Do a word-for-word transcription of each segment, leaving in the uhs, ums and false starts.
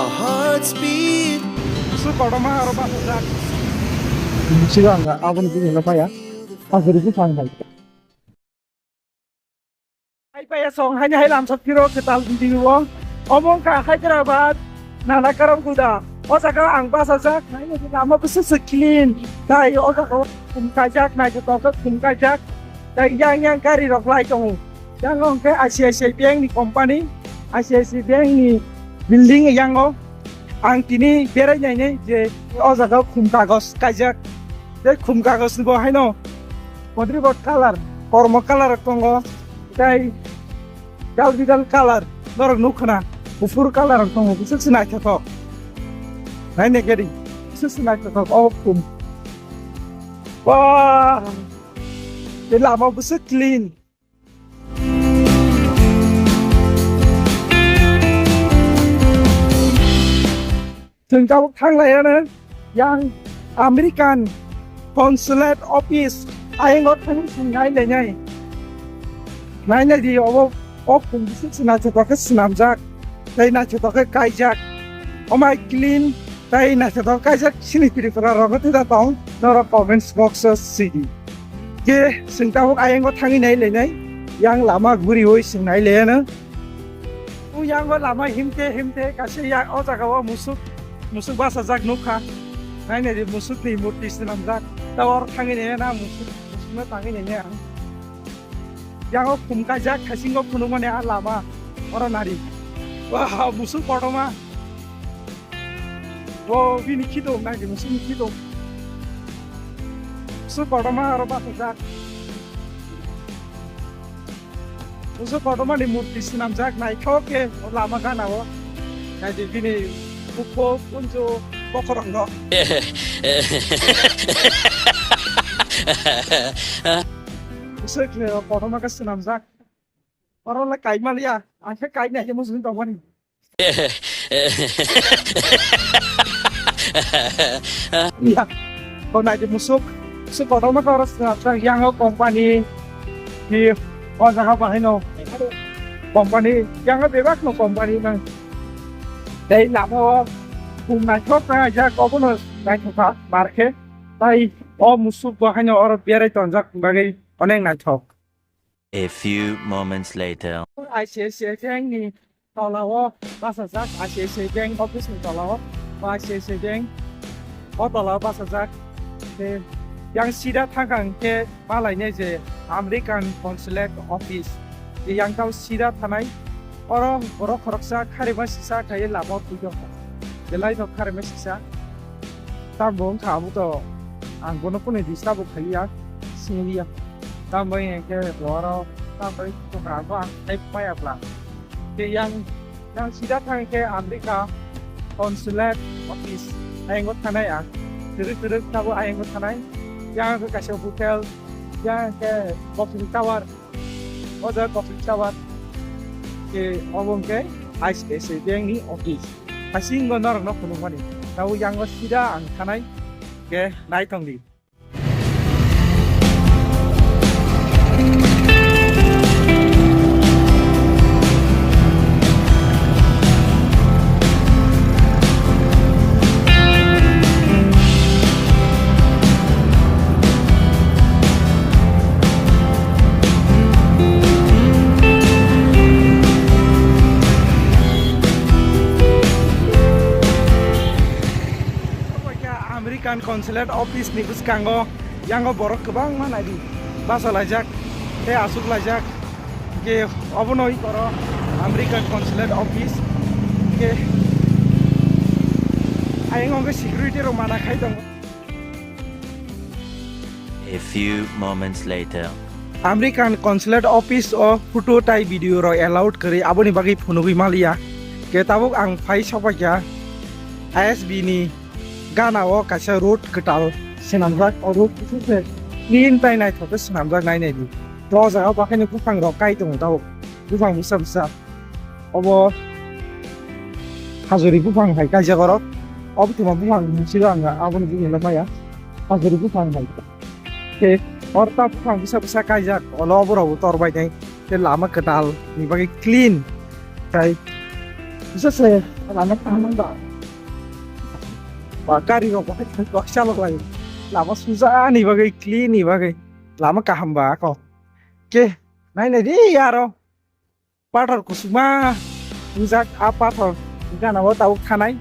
A heart's beat. Su kotorma aro bachajak. Sigo ang aboni bini no maya. Hajuri bwsang hai. Hai paya song, haini hai lamsa phiro kwtal video o. Omo wngkha Hyderabad, Nana Karam Guda. O jaga ang bachajak, naina di lama bwswk se clean. Tai o jaga o khum kaijak, naithotok khe khum kaijak. Tai yang yang gari rok lai tongo. Yang o hwnkhe I C I C I Bank ni company, I C I C I Bank ni building yang o. Ang tini berai nainai je o jaga o khum kagos kaijak. Tei khum kagos ni bo haino kodri bo colour, kormo colour rok tongo, tei gal bidal colour norok nukha na, kuphur colour rok tongo, bwswk se naithothok. Naina gari, bwswk se naithothok o khum. Wah, tei lama bwswk clean. Chwng tabuk thang lai ano yang American consulate office ayang o thang chwng nai lai nai. Nai nai di obo o khum bisi se naithotok khe swnamjak tei naithotok khe kaijak. Omai clean tei naithotok kaijak sini Tripura rogo tida tong norok comments box o sidi. Ke chwng tabuk ayang o thangwi nai lai nai yang lama guriwi chwng nai lai ano. O yango lama himte himte kaisa ya o jaga o musuk, musuk bachajak nukha. Nainai di musuk ni murti swnamjak. Ta oro thangwi nai na musuk, musuk no tangwi nai ang. Yango khum kaijak thaisingo phunukmani a lama oro nari. Wah, musuk kotorma. O bini khito nai di musuk ni khito. Musuk kotorma oro bachajak. Uso kotorma ni murti swnamjak naithok khe lama gana o. Naidi bini bukho kunju bokhorok no. Uso khe kotorma khe swnamjak. Oro le kaimaliya, ang khe kainai khe musuk tongmani. Ya, ko nai di musuk, musuk kotorma khe oro swnamjak yang o company ni o jaga bahai no company yang o bebak no company nang tei lama o khum naithok na jak obo no naithok kha mar khe tai o musuk bahai no oro berai tonjak bagwi onek naithok. A few moments later. I C I C I Bank ni tola o bachajak, I C I C I Bank office ni tola o, I C I C I Bank o tola o bachajak. Tei yang sida thangkha hwnkhe malainai je American Consulate Office. Tei yang tao sida thanai oro borok khoroksa kharima sisa khai lama o twi tongkha. Belai no kharima sisa. Tambo wngkha abo to ang bono kunu disturb bo khaiya, singliya. Tambo hinkhe boro tambo tongkha abo ang type maya bla. Tei yang, yang sida thang khe America consulate office ayang o thanai ang. Twrwk twrwk tabo ayang o thanai. Yang khe kaisa hotel, yang khe coffee tower. O jaga coffee tower. Ke obo hwnkhe I C I C I Bank ni office. Hasingo norokno phunukmani. Tabo yango sida ang thanai. Ke naithong di. American Consulate Office ni bwskango yango borok kwbangma naidi bachalaijak tei achuklaijak. Hwnkhe obono oro American Consulate Office hwnkhe ayang hwnkhe security rok mana khai tongo. A few moments later. American Consulate Office o photo tai video rok allowed kwrwi, aboni bagwi phunugwi maliya. Ke tabuk ang phai sokpaikha I S B ni gana o kaisa road kwtal swnamjak, o road kusu se clean tai naithok khe swnamjak nai nai di. To o jaga o bakhai ni buphang rok kai tongo tabuk, buphang bwsa bwsa. Obo hajori buphang hai kaijak oro. Obo tuma buphang ni siro ang aboni bini no maya. Hajori buphang hai. Ke oro ta buphang bwsa bwsa kaijak. Olo obo rok bo tor bai nai. Te lama kwtal ni bagwi clean. Kai bwsa se Lama kaham ba. Ba gari rok ba, ba chalok lai. Lama suja ni bagwi, clean ni bagwi. Lama kaham ba ko. Ke, nai nai di yaro. Pathor kusuma. Ujak a pathor gana o tau khanai.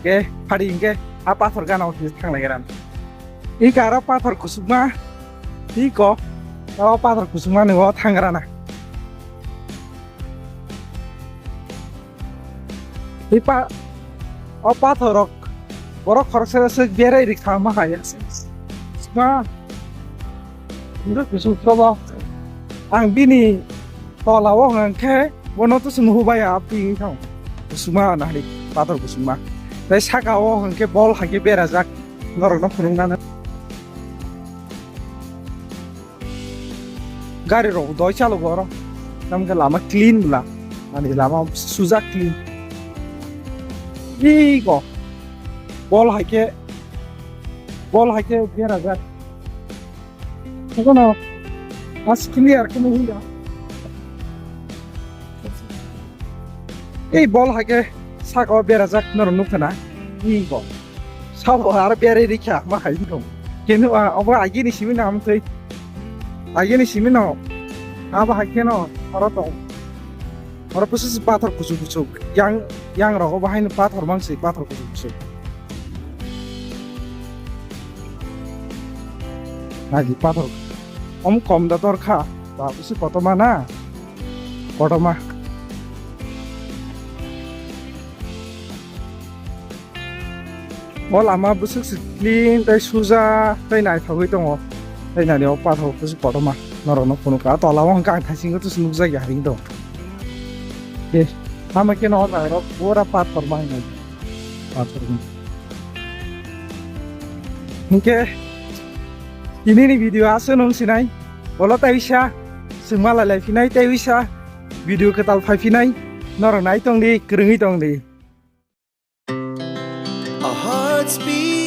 Ke, phari ke, a pathor gana o thanglai ran. I karo pathor kusuma. Iko, o pathor kusuma ni o thangrana. Hipa, o pathorrok borok khoroksa se berai ri kha ma hai. Ma, ndu kusu kobo. Ang bini tola o hwnkhe bono to sung hubai a ping thang. Kusuma na hai pathor kusuma. Tai saka o hwnkhe bol hai khe berajak. Norok no phunuk nana. Gari rok doi chalo goro. Tamke lama clean bla. Ani lama suja clean. Iko. Bol hai khe. Bol hai khe berajak. Kono as clear kono hiya. Ei bol hai khe saka o berajak norok nukha na. Iko. Sabo aro berai rikha ma hai dong. Kenu a obo agini simi na amtwi. Agini simi no. Abo hai khe no oro tong. Oro pusu pathor kuchuk kuchuk. Yang yang rogo bahai no pathor mang si pathor kuchuk kuchuk. Nagi pathor. Om kom da dor kha. Ba pusu kotoma na. Kotoma. O lama bwswk se clean tei suja tei naithogwi tongo. Tei nani o pathor bwswk kotorma norokno phunukha. A tola o hwnkhe ang thaisingo twswk nukjakya hinwi tongo. De, tamo khe no o jaga rok pura pathor ma hinwi. Pathor hinwi. Hinkhe tinini video aswk nung sinai. Bolo tei wisa swngma lai lai phinai tei wisa video kwtal phai phinai. Norok nai tongdi, kwrwngwi tongdi. A heart's beat.